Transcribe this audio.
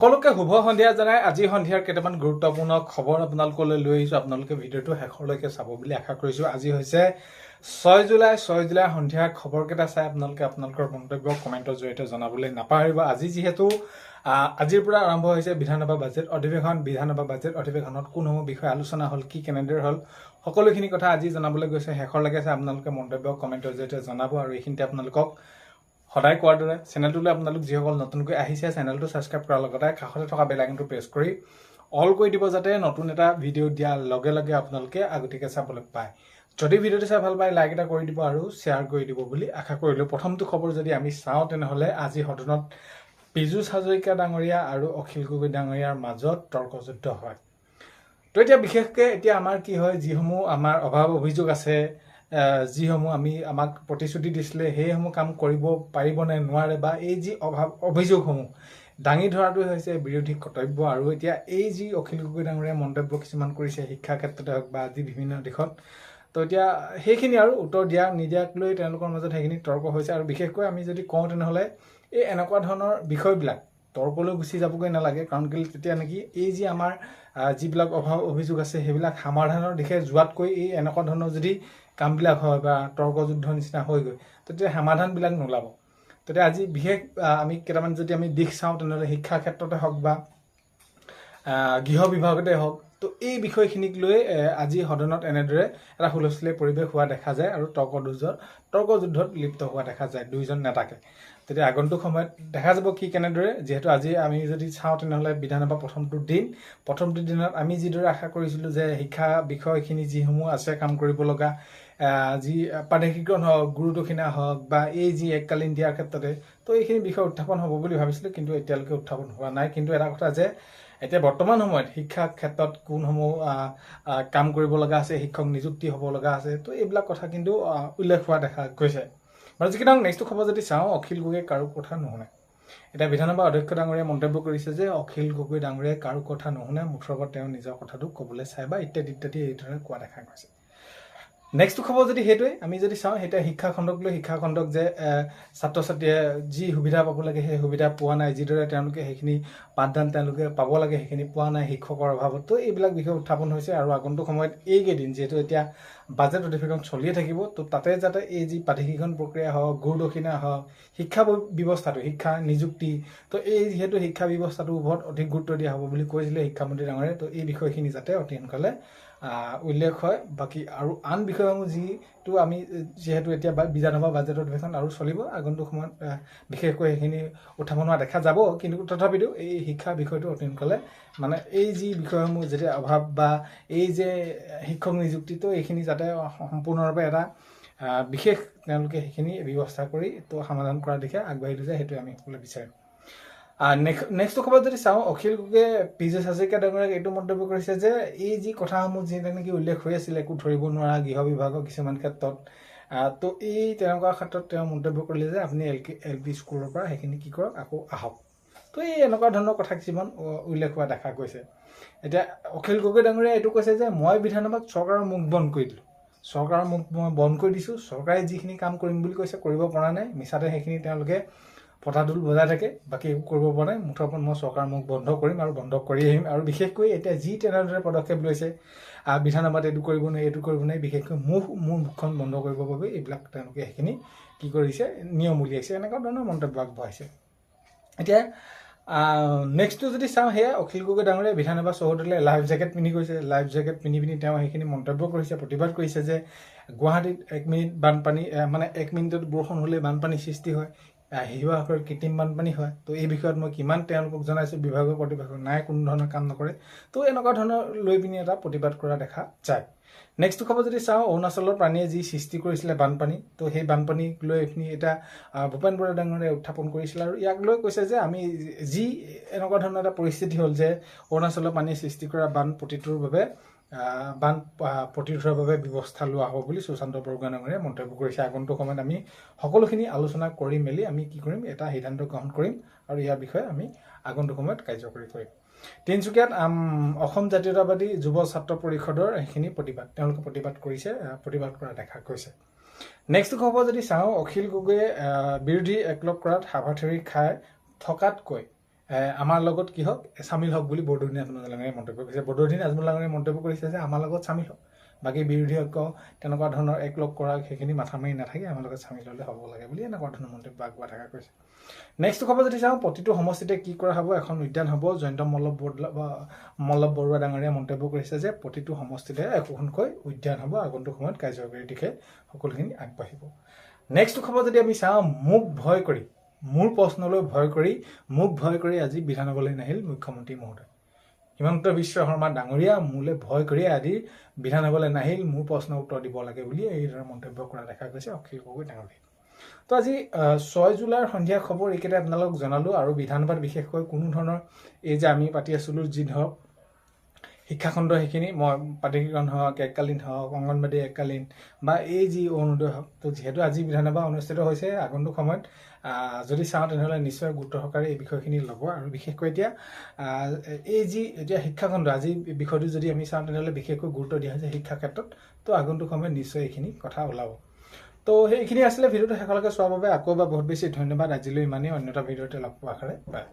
সকলোকে শুভ সন্ধিয়া জনাই আজি সন্ধিয়াৰ কেইটামান গুৰুত্বপূৰ্ণ খবৰ আপোনালোকলৈ লৈ আহিছোঁ। আপোনালোকে ভিডিঅ'টো শেষলৈকে চাব বুলি আশা কৰিছোঁ। আজি হৈছে 6 জুলাই। 6 জুলাই সন্ধিয়া খবৰকেইটা চাই আপোনালোকে আপোনালোকৰ মন্তব্য কমেণ্টৰ জৰিয়তে জনাবলৈ নাপাহৰিব। আজি যিহেতু আজিৰ পৰা আৰম্ভ হৈছে বিধানসভা বাজেট অধিৱেশন, বিধানসভা বাজেট অধিৱেশনত কোনসমূহ বিষয় আলোচনা হ'ল, কি কেনেদৰে হ'ল, সকলোখিনি কথা আজি জনাবলৈ গৈছে। শেষলৈকে চাই আপোনালোকে মন্তব্য কমেণ্টৰ জৰিয়তে জনাব। আৰু এইখিনিতে আপোনালোকক সদায় কোৱাৰ দৰে চেনেলটোলৈ আপোনালোক যিসকল নতুনকৈ আহিছে, চেনেলটো ছাবস্ক্ৰাইব কৰাৰ লগতে কাষতে থকা বেল আইকনটো প্ৰেছ কৰি অল কৰি দিব, যাতে নতুন এটা ভিডিঅ' দিয়াৰ লগে লগে আপোনালোকে আগতীয়াকৈ চাবলৈ পায়। যদি ভিডিঅ'টো চাই ভাল পায়, লাইক এটা কৰি দিব আৰু শ্বেয়াৰ কৰি দিব বুলি আশা কৰিলোঁ। প্ৰথমটো খবৰ যদি আমি চাওঁ, তেনেহ'লে আজি সদনত পীযুষ হাজৰিকা ডাঙৰীয়া আৰু অখিল গগৈ ডাঙৰীয়াৰ মাজত তৰ্কযুদ্ধ হয়। তো এতিয়া বিশেষকৈ এতিয়া আমাৰ কি হয়, যিসমূহ আমাৰ অভাৱ অভিযোগ আছে, যিসমূহ আমি আমাক প্ৰতিশ্ৰুতি দিছিলে, সেইসমূহ কাম কৰিব পাৰিব নে নোৱাৰে বা এই যি অভাৱ অভিযোগসমূহ দাঙি ধৰাটোৱে হৈছে বিৰোধী কৰ্তব্য। আৰু এতিয়া এই যি অখিল গগৈ ডাঙৰীয়াই মন্তব্য কিছুমান কৰিছে, শিক্ষা ক্ষেত্ৰতে হওক বা আদি বিভিন্ন দিশত, তো এতিয়া সেইখিনি আৰু উত্তৰ দিয়া নিদিয়াক লৈ তেওঁলোকৰ মাজত সেইখিনি তৰ্ক হৈছে। আৰু বিশেষকৈ আমি যদি কওঁ, তেনেহ'লে এই এনেকুৱা ধৰণৰ বিষয়বিলাক তৰ্কলৈ গুচি যাবগৈ নালাগে। কাৰণ কেলৈ তেতিয়া নেকি এই যি আমাৰ যিবিলাক অভাৱ অভিযোগ আছে, সেইবিলাক সমাধানৰ দিশে যোৱাতকৈ এই এনেকুৱা ধৰণৰ যদি কামবিলাক হয় বা তৰ্কযুদ্ধৰ নিচিনা হৈ গৈ, তেতিয়া সমাধানবিলাক নোলাব। তেতিয়া আজি বিশেষ আমি কেইটামান যদি আমি দিশ চাওঁ, তেনেহ'লে শিক্ষা ক্ষেত্ৰতে হওক বা গৃহ বিভাগতে হওক, তো এই বিষয়খিনিক লৈ আজি সদনত এনেদৰে এটা হুলস্থুলীয়া পৰিৱেশ হোৱা দেখা যায় আৰু তৰ্কযুদ্ধত লিপ্ত হোৱা দেখা যায় দুয়োজন নেতাকে। তেতিয়া আগন্তুক সময়ত দেখা যাব কি কেনেদৰে। যিহেতু আজি আমি যদি চাওঁ, তেনেহ'লে বিধানসভা প্ৰথমটো দিন, প্ৰথমটো দিনত আমি যিদৰে আশা কৰিছিলোঁ যে শিক্ষা বিষয়খিনি যিসমূহ আছে কাম কৰিব লগা, যি প্ৰাদেশিকৰণ হওক, গুৰু দক্ষিণা হওক বা এই যি এককালীন দিয়াৰ ক্ষেত্ৰতে, তো এইখিনি বিষয় উত্থাপন হ'ব বুলি ভাবিছিলোঁ, কিন্তু এতিয়ালৈকে উত্থাপন হোৱা নাই। কিন্তু এটা কথা যে এতিয়া বৰ্তমান সময়ত শিক্ষা ক্ষেত্ৰত কোনসমূহ কাম কৰিব লগা আছে, শিক্ষক নিযুক্তি হ'ব লগা আছে, তো এইবিলাক কথা কিন্তু উল্লেখ হোৱা দেখা গৈছে। বাৰু যি কি নহওক, নেক্সটটো খবৰ যদি চাওঁ, অখিল গগৈয়ে কাৰো কথা নুশুনে। এতিয়া বিধানসভা অধ্যক্ষ ডাঙৰীয়াই মন্তব্য কৰিছে যে অখিল গগৈ ডাঙৰীয়াই কাৰো কথা নুশুনে, মুঠৰ ওপৰত তেওঁ নিজৰ কথাটো ক'বলৈ চায় বা ইত্যাদি ইত্যাদি এইধৰণে কোৱা দেখা গৈছে। নেক্সটটো খবৰ যদি সেইটোৱে আমি যদি চাওঁ, এতিয়া শিক্ষাখণ্ডক লৈ, শিক্ষাখণ্ডক যে ছাত্ৰ ছাত্ৰীয়ে যি সুবিধা পাব লাগে সেই সুবিধা পোৱা নাই, যিদৰে তেওঁলোকে সেইখিনি পাঠদান তেওঁলোকে পাব লাগে সেইখিনি পোৱা নাই শিক্ষকৰ অভাৱত, তো এইবিলাক বিষয় উত্থাপন হৈছে। আৰু আগন্তুক সময়ত এইকেইদিন যিহেতু এতিয়া বাজেট অধিৱেশন চলিয়ে থাকিব, তো তাতে যাতে এই যি প্ৰাদেশিকৰণ প্ৰক্ৰিয়া হওক, গুৰু দক্ষিণা হওক, শিক্ষা ব্যৱস্থাটো, শিক্ষা নিযুক্তি, তো এই যিহেতু শিক্ষা ব্যৱস্থাটোৰ ওপৰত অধিক গুৰুত্ব দিয়া হ'ব বুলি কৈছিলে শিক্ষামন্ত্ৰী ডাঙৰীয়াই, তো এই বিষয়খিনি যাতে অতি সোনকালে উল্লেখ হয়। বাকী আৰু আন বিষয়সমূহ যিটো আমি যিহেতু এতিয়া বিধানসভা বাজেট অধিৱেশন আৰু চলিব, আগন্তুক সময়ত বিশেষকৈ সেইখিনি উত্থাপন হোৱা দেখা যাব। কিন্তু তথাপিতো এই শিক্ষা বিষয়টো অতি সোনকালে মানে এই যি বিষয়সমূহ যেতিয়া অভাৱ বা এই যে শিক্ষক নিযুক্তিটো, এইখিনি যাতে সম্পূৰ্ণৰূপে এটা বিশেষ তেওঁলোকে সেইখিনি ব্যৱস্থা কৰি তো সমাধান কৰাৰ দিশে আগবাঢ়ি লৈ যায়, সেইটোৱে আমি সকলোৱে বিচাৰিম। নেক্সটটো খবৰ যদি চাওঁ, অখিল গগৈয়ে পীযুষ হাজৰিকা ডাঙৰীয়াক এইটো মন্তব্য কৰিছে যে এই যি কথাসমূহ যি তেনেকৈ উল্লেখ হৈ আছিলে, একো ধৰিব নোৱাৰা গৃহ বিভাগৰ কিছুমান ক্ষেত্ৰত, তো এই তেনেকুৱা ক্ষেত্ৰত তেওঁ মন্তব্য কৰিলে যে আপুনি এল পি স্কুলৰ পৰা সেইখিনি কি কৰক, আকৌ আহক। তো এই এনেকুৱা ধৰণৰ কথা কিছুমান উল্লেখ হোৱা দেখা গৈছে। এতিয়া অখিল গগৈ ডাঙৰীয়াই এইটো কৈছে যে মই বিধানসভাত চৰকাৰৰ মুখ বন্ধ কৰি দিলোঁ, চৰকাৰৰ মুখ মই বন্ধ কৰি দিছোঁ। চৰকাৰে যিখিনি কাম কৰিম বুলি কৈছে কৰিব পৰা নাই, মিছাতে সেইখিনি তেওঁলোকে ফটাঢোল বজাই থাকে, বাকী একো কৰিব পৰা নাই। মুঠৰ ওপৰত মই চৰকাৰৰ মুখ বন্ধ কৰিম আৰু বন্ধ কৰি আহিম। আৰু বিশেষকৈ এতিয়া যি তেনেদৰে পদক্ষেপ লৈছে, বিধানসভাত এইটো কৰিব নোৱাৰি, এইটো কৰিব নোৱাৰি, বিশেষকৈ মোৰ মুখখন বন্ধ কৰিবৰ বাবে এইবিলাক তেওঁলোকে সেইখিনি কি কৰিছে, নিয়ম উলিয়াইছে, এনেকুৱা ধৰণৰ মন্তব্য আগবঢ়াইছে। এতিয়া নেক্সটটো যদি চাওঁ, সেয়া অখিল গগৈ ডাঙৰীয়াই বিধানসভা চৌহদলৈ লাইফ জেকেট পিন্ধি গৈছে। লাইফ জেকেট পিন্ধি পিনি তেওঁ সেইখিনি মন্তব্য কৰিছে, প্ৰতিবাদ কৰিছে যে গুৱাহাটীত 1 মিনিট বানপানী, মানে 1 মিনিটত বৰষুণ হ'লে বানপানী সৃষ্টি হয়, শিৱসাগৰত কৃত্ৰিম বানপানী হয়। তো এই বিষয়ত মই কিমান তেওঁলোকক জনাইছোঁ, বিভাগীয় কৰ্তৃপক্ষ নাই, কোনো ধৰণৰ কাম নকৰে। তো এনেকুৱা ধৰণৰ লৈ পিনি এটা প্ৰতিবাদ কৰা দেখা যায়। নেক্সটটো খবৰ যদি চাওঁ, অৰুণাচলৰ পানীয়ে যি সৃষ্টি কৰিছিলে বানপানী, তো সেই বানপানীক লৈ এইখিনি এটা ভূপেন বৰা ডাঙৰীয়াই উত্থাপন কৰিছিলে আৰু ইয়াক লৈ কৈছে যে আমি যি এনেকুৱা ধৰণৰ এটা পৰিস্থিতি হ'ল যে অৰুণাচলৰ পানীয়ে সৃষ্টি কৰা বান প্ৰতিটোৰ বাবে বান প্ৰতিৰোধৰ বাবে ব্যৱস্থা লোৱা হ'ব বুলি সুশান্ত বৰগোহাঁই ডাঙৰীয়াই মন্তব্য কৰিছে। আগন্তুক সময়ত আমি সকলোখিনি আলোচনা কৰি মেলি আমি কি কৰিম, এটা সিদ্ধান্ত গ্ৰহণ কৰিম আৰু ইয়াৰ বিষয়ে আমি আগন্তুক সময়ত কাৰ্যকৰী কৰিম। তিনিচুকীয়াত অসম জাতীয়তাবাদী যুৱ ছাত্ৰ পৰিষদৰ সেইখিনি প্ৰতিবাদ, তেওঁলোকে প্ৰতিবাদ কৰিছে, প্ৰতিবাদ কৰা দেখা গৈছে। নেক্সট খবৰ যদি চাওঁ, অখিল গগৈয়ে বিৰোধী একলগ কৰাত হাবাথুৰি খাই থকাতকৈ আমাৰ লগত কি হওক, চামিল হওক বুলি বদৰুদ্দিন আজমল ডাঙৰীয়াই মন্তব্য কৰিছে। বদৰুদ্দিন আজমল ডাঙৰীয়াই মন্তব্য কৰিছে যে আমাৰ লগত চামিল হওক, বাকী বিৰোধী ঐক্য তেনেকুৱা ধৰণৰ একলগ কৰা সেইখিনি মাথা মাৰি নাথাকি আমাৰ লগত চামিল হ'লে হ'ব লাগে বুলি এনেকুৱা ধৰণৰ মন্তব্য আগবঢ়াই থকা কৈছে। নেক্সট খবৰ যদি চাওঁ, প্ৰতিটো সমষ্টিতে কি কৰা হ'ব, এখন উদ্যান হ'ব। জয়ন্ত মল্লভ বৰুৱা ডাঙৰীয়াই মন্তব্য কৰিছে যে প্ৰতিটো সমষ্টিতে একোখনকৈ উদ্যান হ'ব, আগন্তুক সময়ত কাৰ্যকৰী দিশে সকলোখিনি আগবাঢ়িব। নেক্সট খবৰ যদি আমি চাওঁ, মোক ভয় কৰি, মোৰ প্ৰশ্নলৈ ভয় কৰি, মোক ভয় কৰি আজি বিধানসভালৈ নাহিল মুখ্যমন্ত্ৰী মহোদয়। হিমন্ত বিশ্ব শৰ্মা ডাঙৰীয়া মোলৈ ভয় কৰি আজি বিধানসভালৈ নাহিল, মোৰ প্ৰশ্নৰ উত্তৰ দিব লাগে বুলি এইদৰে মন্তব্য কৰা দেখা গৈছে অখিল গগৈ ডাঙৰীয়া। তো আজি 6 জুলাইৰ সন্ধিয়া খবৰ এইকেইটা আপোনালোকক জনালোঁ। আৰু বিধানসভাত বিশেষকৈ কোনো ধৰণৰ এই যে আমি পাতি আছিলোঁ যি ধৰক শিক্ষাখণ্ড, সেইখিনি মই প্ৰাদেশিকৰণ হওক, এককালীন হওক, অংগনবাদী এককালীন বা এই যি অৰুণোদয় হওক, তো যিহেতু আজি বিধানসভা অনুষ্ঠিত হৈছে, আগন্তুক সময়ত যদি চাওঁ তেনেহ'লে নিশ্চয় গুৰুত্ব সহকাৰে এই বিষয়খিনি ল'ব। আৰু বিশেষকৈ এতিয়া এই যি এতিয়া শিক্ষাখণ্ড আজি বিষয়টো যদি আমি চাওঁ তেনেহ'লে বিশেষকৈ গুৰুত্ব দিয়া হৈছে শিক্ষা ক্ষেত্ৰত, তো আগন্তুক সময়ত নিশ্চয় এইখিনি কথা ওলাব। তো সেইখিনি আছিলে, ভিডিঅ'টো শেষলৈকে চোৱাৰ বাবে আকৌ এবাৰ বহুত বেছি ধন্যবাদ। আজিলৈ ইমানেই, অন্য এটা ভিডিঅ'তে লগ পোৱা আশাৰে, বাই।